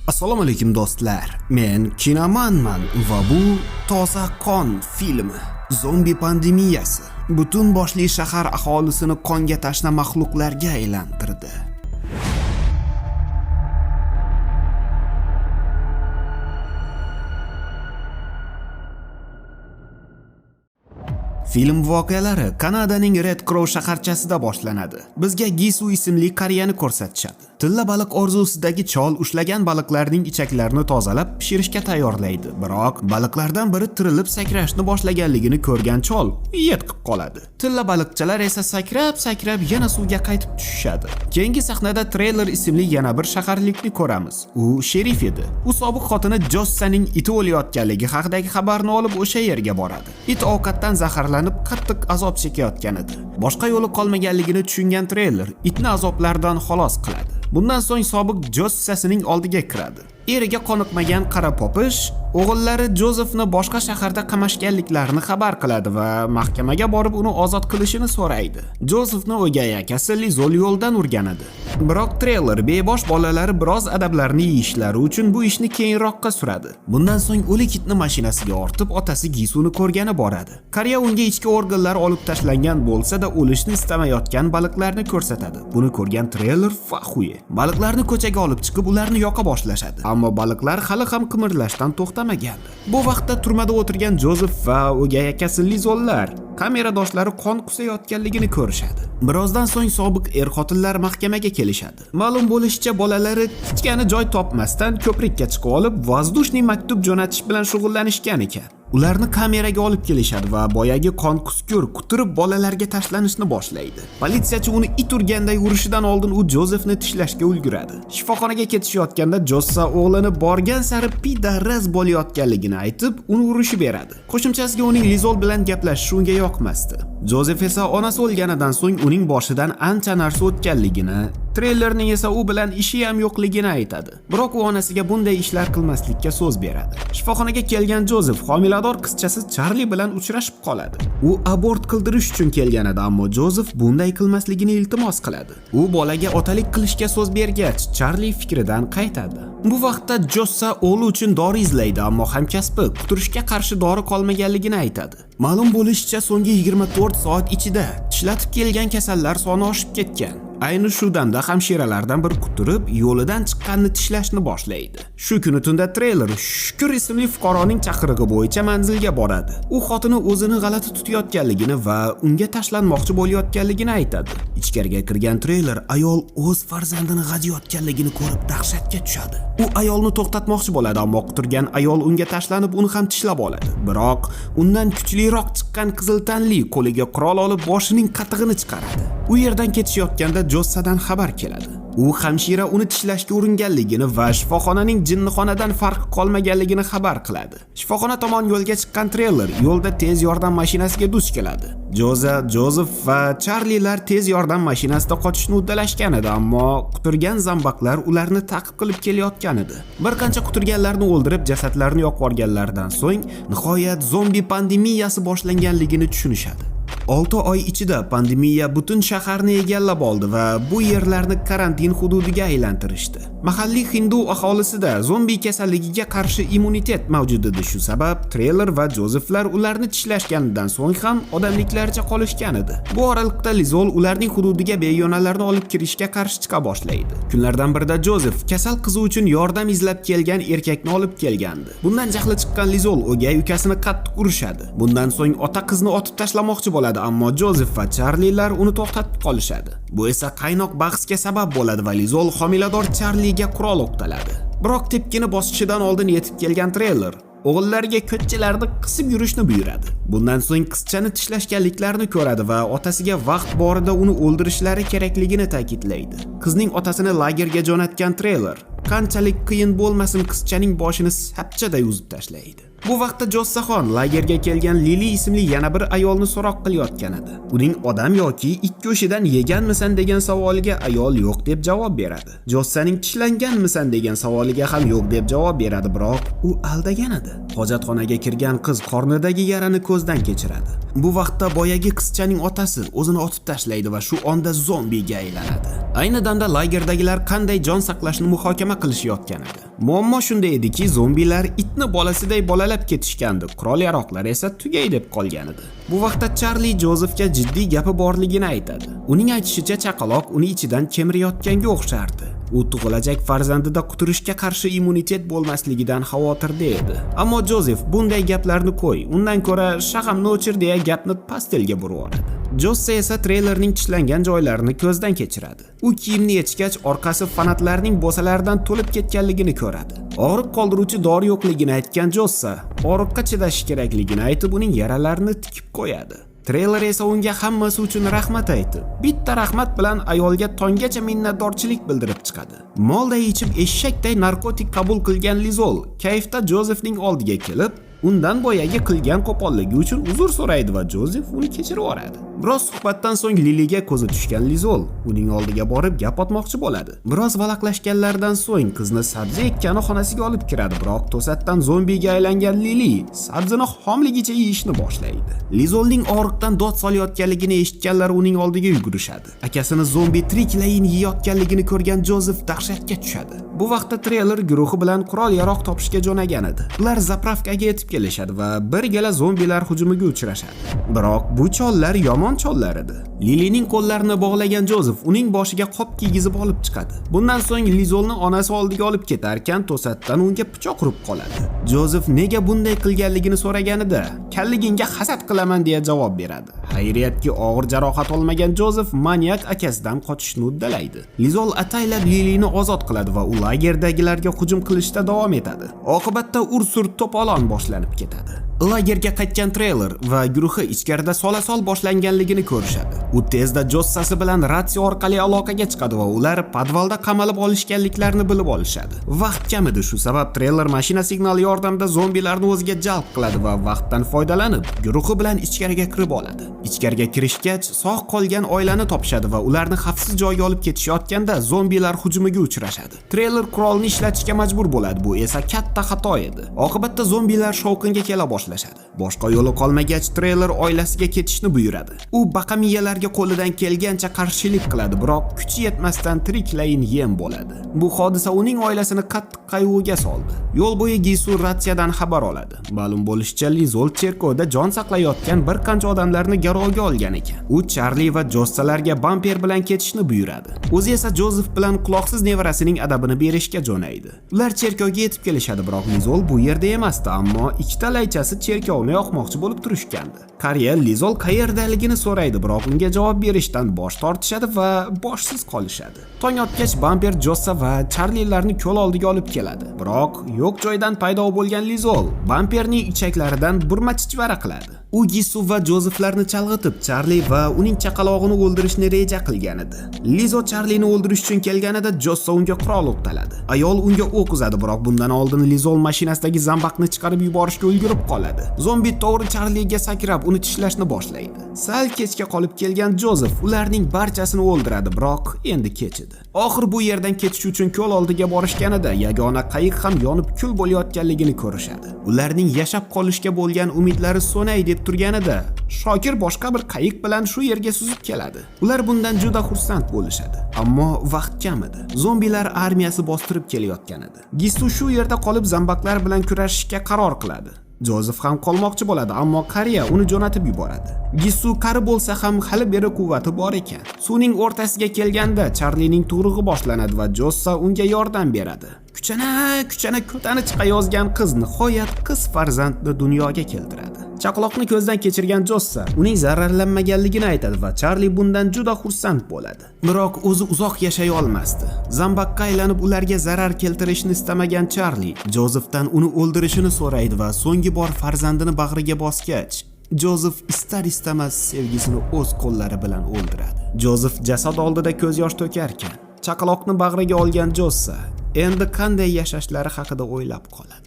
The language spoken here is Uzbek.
Assalomu alaykum do'stlar. Men Kinomanman va bu Toza qon filmi. Zombi pandemiyasi butun boshli shahar aholisini qonga tashna maxluqlarga aylantirdi. Film voqealari Kanadaning Red Crow shaharchasida boshlanadi. Bizga Gisu ismli qariyani ko'rsatishadi. Tilla baliq orzusidagi chol ushlagan baliqlarning ichaklarini tozalab pishirishga tayyorlaydi. Biroq baliqlardan biri tirilib sakrashni boshlaganligini ko'rgan chol yetqib qoladi. Tilla baliqchalar esa sakrab-sakrab yana suvga qaytib tushishadi. Keyingi sahnada Trailer ismli yana bir shaharlikni ko'ramiz. U sherif edi. U sobiq xotini Jossaning iti o'layotganligi haqidagi xabarni olib o'sha yerga boradi. It ovqatdan zaharlanib qattiq azob chekayotgan edi. Boshqa yo'li qolmaganligini tushungan Trailer itni azoblardan xalos qiladi. Bundan so'ng sobiq Jossasining oldiga kiradi. Eriga qoniqmagan qara popish o'g'illari Jozefni boshqa shaharda qamashganliklarini xabar qiladi va mahkamaga borib uni ozod qilishini so'raydi. Jozefni o'gay akasi Lizol yo'ldan urgan edi. Biroq Trailer bebosh bolalari biroz adablarni yeyishlari uchun bu ishni keyinroqqa suradi. Bundan so'ng o'lik itni mashinasiga ortib otasi Gisuni ko'rgani boradi. Qariya unga ichki organlar olib tashlangan bo'lsa-da o'lishni istamayotgan baliqlarni ko'rsatadi. Buni ko'rgan Trailer faxuye. Baliqlarni ko'chaga olib chiqib ularni yoqa boshlashadi. Ammo baliqlar hali ham qimirlashdan to'xtamagandi. Bu vaqtda turmada o'tirgan Jozef va o'gay akasi Lizollar kameradoshlari qon qusayotganligini ko'rishadi. Birozdan so'ng sobiq er-xotinlar mahkamaga kelishadi. Ma'lum bo'lishicha, bolalari kichkani joy topmasdan ko'prikka chiqib olib, воздушный maktub jo'natish bilan shug'ullanishgan ekan. Ularni kameraga olib kelishadi va boyagi qon quskur quturib bolalarga tashlanishni boshlaydi. Politsiyachi uni it urganday urishidan oldin u Jozefni tishlashga ulguradi. Shifoxonaga ketishayotganda Jossa o'g'lini borgan sari pidaraz bo'layotganligini aytib, uni urishib beradi. Qo'shimchasiga uning Lizol bilan gaplashishi unga yoqmasdi. Jozef esa onasi o'lganidan so'ng uning boshidan ancha narsa o'tganligini, Trailerning esa u bilan ishi ham yo'qligini aytadi. Biroq u onasiga bunday ishlar qilmaslikka so'z beradi. Shifoxonaga kelgan Jozef homilador qizchasi Charli bilan uchrashib qoladi. U abort qildirish uchun kelgan edi, ammo Jozef bunday qilmasligini iltimos qiladi. U bolaga otalik qilishga so'z bergach, Charli fikridan qaytadi. Bu vaqtda Jossa o'g'li uchun dori izlaydi, ammo hamkasbi quturishga qarshi dori qolmaganligini aytadi. Ma'lum bo'lishicha, so'nggi 24 soat ichida tishlatib kelgan kasallar soni oshib ketgan. Ayni shu damda hamshiralardan biri quturib, yo'lidan chiqqanni tishlashni boshlaydi. Shu kuni tunda Trailer Shukur ismli fuqaroning chaqirig'i bo'yicha manzilga boradi. U xotini o'zini g'alati tutayotganligini va unga tashlanmoqchi bo'layotganligini aytadi. Ichkariga kirgan Trailer ayol o'z farzandini g'ajiyotganligini ko'rib dahshatga tushadi. U ayolni to'xtatmoqchi bo'ladi, ammo quturgan ayol unga tashlanib uni ham tishlab oladi. Biroq undan kuchliroq chiqqan qizil tanli qo'liga qurol olib boshining qatig'ini chiqaradi. U yerdan ketishayotganda Jossadan xabar keladi. U hamshira uni tishlashga uringanligini va shifoxonaning jinnixonadan farqi qolmaganligini xabar qiladi. Shifoxona tomon yo'lga chiqqan Trailer yo'lda tez yordam mashinasiga duch keladi. Joza, Jozef va Charlilar tez yordam mashinasida qochishni uddalashgan edi, ammo quturgan zambaqlar ularni ta'qib qilib kelayotgan edi. Bir qancha quturganlarni o'ldirib, jasadlarini yoqib yuborganlaridan so'ng nihoyat zombi pandemiyasi boshlanganligini tushunishadi. 6 oy ichida pandemiya butun shaharni egallab oldi va bu yerlarni karantin hududiga aylantirishdi. Mahalliy hindu aholisida zombi kasalligiga qarshi immunitet mavjud edi. Shu sabab Trailer va Jozeflar ularni tishlashganidan so'ng ham odamliklaricha qolishgan edi. Bu oraliqda Lizol ularning hududiga begonalarni olib kirishga qarshi chiqa boshlaydi. Kunlardan birida Jozef kasal qizi uchun yordam izlab kelgan erkakni olib kelgandi. Bundan jahli chiqqan Lizol o'gay ukasini qattiq urishadi. Bundan so'ng ota qizni otib tashlamoqchi bo'ladi, ammo Jozef va Charlilar uni to'xtatib qolishadi. Bu esa qaynoq bahsga sabab bo'ladi va Lizol homilador Charliga qurol o'qtaladi. Biroq tepkini bosishidan oldin yetib kelgan Trailer o'g'illariga ko'chalarda qisib yurishni buyuradi. Bundan so'ng qizchani tishlashganliklarini ko'radi va otasiga vaqt borida uni o'ldirishlari kerakligini ta'kidlaydi. Qizning otasini lagerga jo'natgan Trailer qanchalik qiyin bo'lmasin qizchaning boshini sapchaday uzib tashlaydi. Bu vaqtda Jossaxon lagerga kelgan Lili ismli yana bir ayolni so'roq qilayotgan edi. Uning odam yoki it go'shidan yeganmisan degan savoliga ayol yo'q deb javob beradi. Jossaning tishlanganmisan degan savoliga ham yo'q deb javob beradi, biroq u aldagan edi. Hojatxonaga kirgan qiz qornidagi yarani ko'zdan kechiradi. Bu vaqtda boyagi qizchaning otasi o'zini otib tashlaydi va shu onda zombiga aylanadi. Ayni damda lagerdagilar qanday jon saqlashni muhokama muhokama qilishayotgan edi. Muammo shunda ediki, zombilar itni bolasiday bolalab ketishgandi, qurol-yaroqlar esa tugay deb qolgan edi. Bu vaqtda Charli Jozefga jiddiy gapi borligini aytadi. Uning aytishicha, chaqaloq uni ichidan kemirayotganga o'xshardi. U tug'ilajak farzandida quturishga qarshi immunitet bo'lmasligidan xavotirda edi. Ammo Jozef bunday gaplarni qo'y, undan ko'ra shag'amni o'chir, deya gapni pastelga burib yuboradi. Jossa esa treylerning tishlangan joylarini ko'zdan kechiradi. U kiyimni yechgach, orqasi fanatlarning bo'salaridan to'lib ketganligini ko'radi. Og'riq qoldiruvchi dori yo'qligini aytgan Jossa, og'riqqa chidashi kerakligini aytib, uning yaralarini tikib qo'yadi. Treyler esa unga hammasi uchun rahmat aytib, bitta rahmat bilan ayolga tonggacha minnatdorchilik bildirib chiqadi. Molday ichib, eshakday narkotik qabul qilgan Lizol kayfda Jozefning oldiga kelib, undan boyagi qilgan qo'polligi uchun uzr so'raydi va Jozef uni kechirib yuboradi. Biroz suhbatdan so'ng Liliga ko'zi tushgan Lizol uning oldiga borib gap otmoqchi bo'ladi. Biroz valaqlashganlaridan so'ng qizni sabzi ekkani xonasiga olib kiradi, biroq to'satdan zombiga aylangan Lili sabzini xomligicha yeyishni boshlaydi. Lizolning og'riqdan dod solayotganligini eshitganlar uning oldiga yugurishadi. Akasini zombi tiriklayin yeyotganligini ko'rgan Jozef dahshatga tushadi. Bu vaqtda treyler guruhi bilan qurol-yaroq topishga jo'nagan edi. Ular заправка ga yetib kelishadi va bir gala zombilar hujumiga uchrashadi. Biroq bu chollar yomon chollar edi. Lilining qo'llarini bog'lagan Jozef uning boshiga qop kiygizib olib chiqadi. Bundan so'ng Lizolni onasi oldiga olib ketarkan, to'satdan unga pichoq urib qoladi. Jozef nega bunday qilganligini so'raganida, "Kalligingga hasad qilaman", deya javob beradi. Xayriyatki, og'ir jarohat olmagan Jozef manyak akasidan qochishni uddalaydi. Lizol ataylab Lilini ozod qiladi va u lagerdagilarga hujum qilishda davom etadi. Oqibatda ur-sur to'polon boshlanib ketadi. Lagerga qaytgan treyler va guruhi ichkarida sola-sol boshlanganligini ko'rishadi. U tezda Jossasi bilan ratsiya orqali aloqaga chiqadi va ular podvalda qamalib olishganliklarini bilib olishadi. Vaqt kam edi, shu sabab treyler mashina signali yordamida zombilarni o'ziga jalb qiladi va vaqtdan foydalanib, guruhi bilan ichkariga kirib oladi. Ichkariga kirishgach, sog' qolgan oilani topishadi va ularni xavfsiz joyga olib ketishayotganda zombilar hujumiga uchrashadi. Treyler qurolni ishlatishga majbur bo'ladi, bu esa katta xato edi. Oqibatda zombilar shovqinga kela boshlashadi. Boshqa yo'li qolmagach, treyler oilasiga ketishni buyuradi. U baqamiyalarga qo'lidan kelgancha qarshilik qiladi, biroq kuchi yetmasdan tiriklayin yem bo'ladi. Bu hodisa uning oilasini qattiq qayg'uga soldi. Yo'l bo'yi Gisu ratsiyadan xabar oladi. Ma'lum bo'lishicha, Lizol cherkovda jon saqlayotgan bir qancha odamlarni garovga olgan ekan. U Charli va Jossalarga bamper bilan ketishni buyuradi. O'zi esa Jozef bilan quloqsiz nevarasining adabini berishga jo'naydi. Ular cherkovga yetib kelishadi, biroq Lizol bu yerda emasdi, ammo ikkita laychasi cherkovni yoqmoqchi bo'lib turishgandi. Qariya Lizol qayerdaligini so'raydi, biroq unga javob berishdan bosh tortishadi va boshsiz qolishadi. Tong otgach, bamper Jossa va Charlilarni ko'l oldiga olib keladi. Biroq yo'q joydan paydo bo'lgan Lizol bamperning ichaklaridan burma chichvara qiladi. U Gisu va Jozeflarni chalg'itib, Charli va uning chaqalog'ini o'ldirishni reja qilgan edi. Lizo Charlini o'ldirish uchun kelganida Jossa unga qurol o'qtaladi. Ayol unga o'q uzadi, biroq bundan oldin Lizol mashinasidagi zambaqni chiqarib yuborishga ulgurib qoladi. Zombi to'g'ri Charliga sakrab, uni tishlashni boshlaydi. Sal kechga qolib kelgan Jozef ularning barchasini o'ldiradi, biroq endi kech edi. Oxir bu yerdan ketish uchun ko'l oldiga borishganida yagona qayiq ham yonib kul bo'layotganligini ko'rishadi. Ularning yashab qolishga bo'lgan umidlari so'nay deb turganida Shokir boshqa bir qayiq bilan shu yerga suzib keladi. Ular bundan juda xursand bo'lishadi. Ammo vaqt kam edi. Zombilar armiyasi bostirib kelayotgan edi. Gisu shu yerda qolib zambaqlar bilan kurashishga qaror qiladi. Jozef ham qolmoqchi bo'ladi, ammo qariya uni jo'natib yuboradi. Gisu qari bo'lsa ham hali beri quvvati bor ekan. Suvning o'rtasiga kelganda Charlining tug'rug'i boshlanadi va Jossa unga yordam beradi. Kuchana kuchana ko'tani chiqayozgan qiz nihoyat qiz farzandni dunyoga keltiradi. Chaqaloqni ko'zdan kechirgan Jossa uning zararlanmaganligini aytadi va Charli bundan juda xursand bo'ladi. Biroq o'zi uzoq yashay olmasdi. Zambaqqa aylanib ularga zarar keltirishni istamagan Charli Jozefdan uni o'ldirishini so'raydi va so'nggi bor farzandini bag'riga bosgach, Jozef istar istamas sevgisini o'z qo'llari bilan o'ldiradi. Jozef jasad oldida ko'z yosh to'karkan, chaqaloqni bag'riga olgan Jossa endi qanday yashashlari haqida o'ylab qoladi.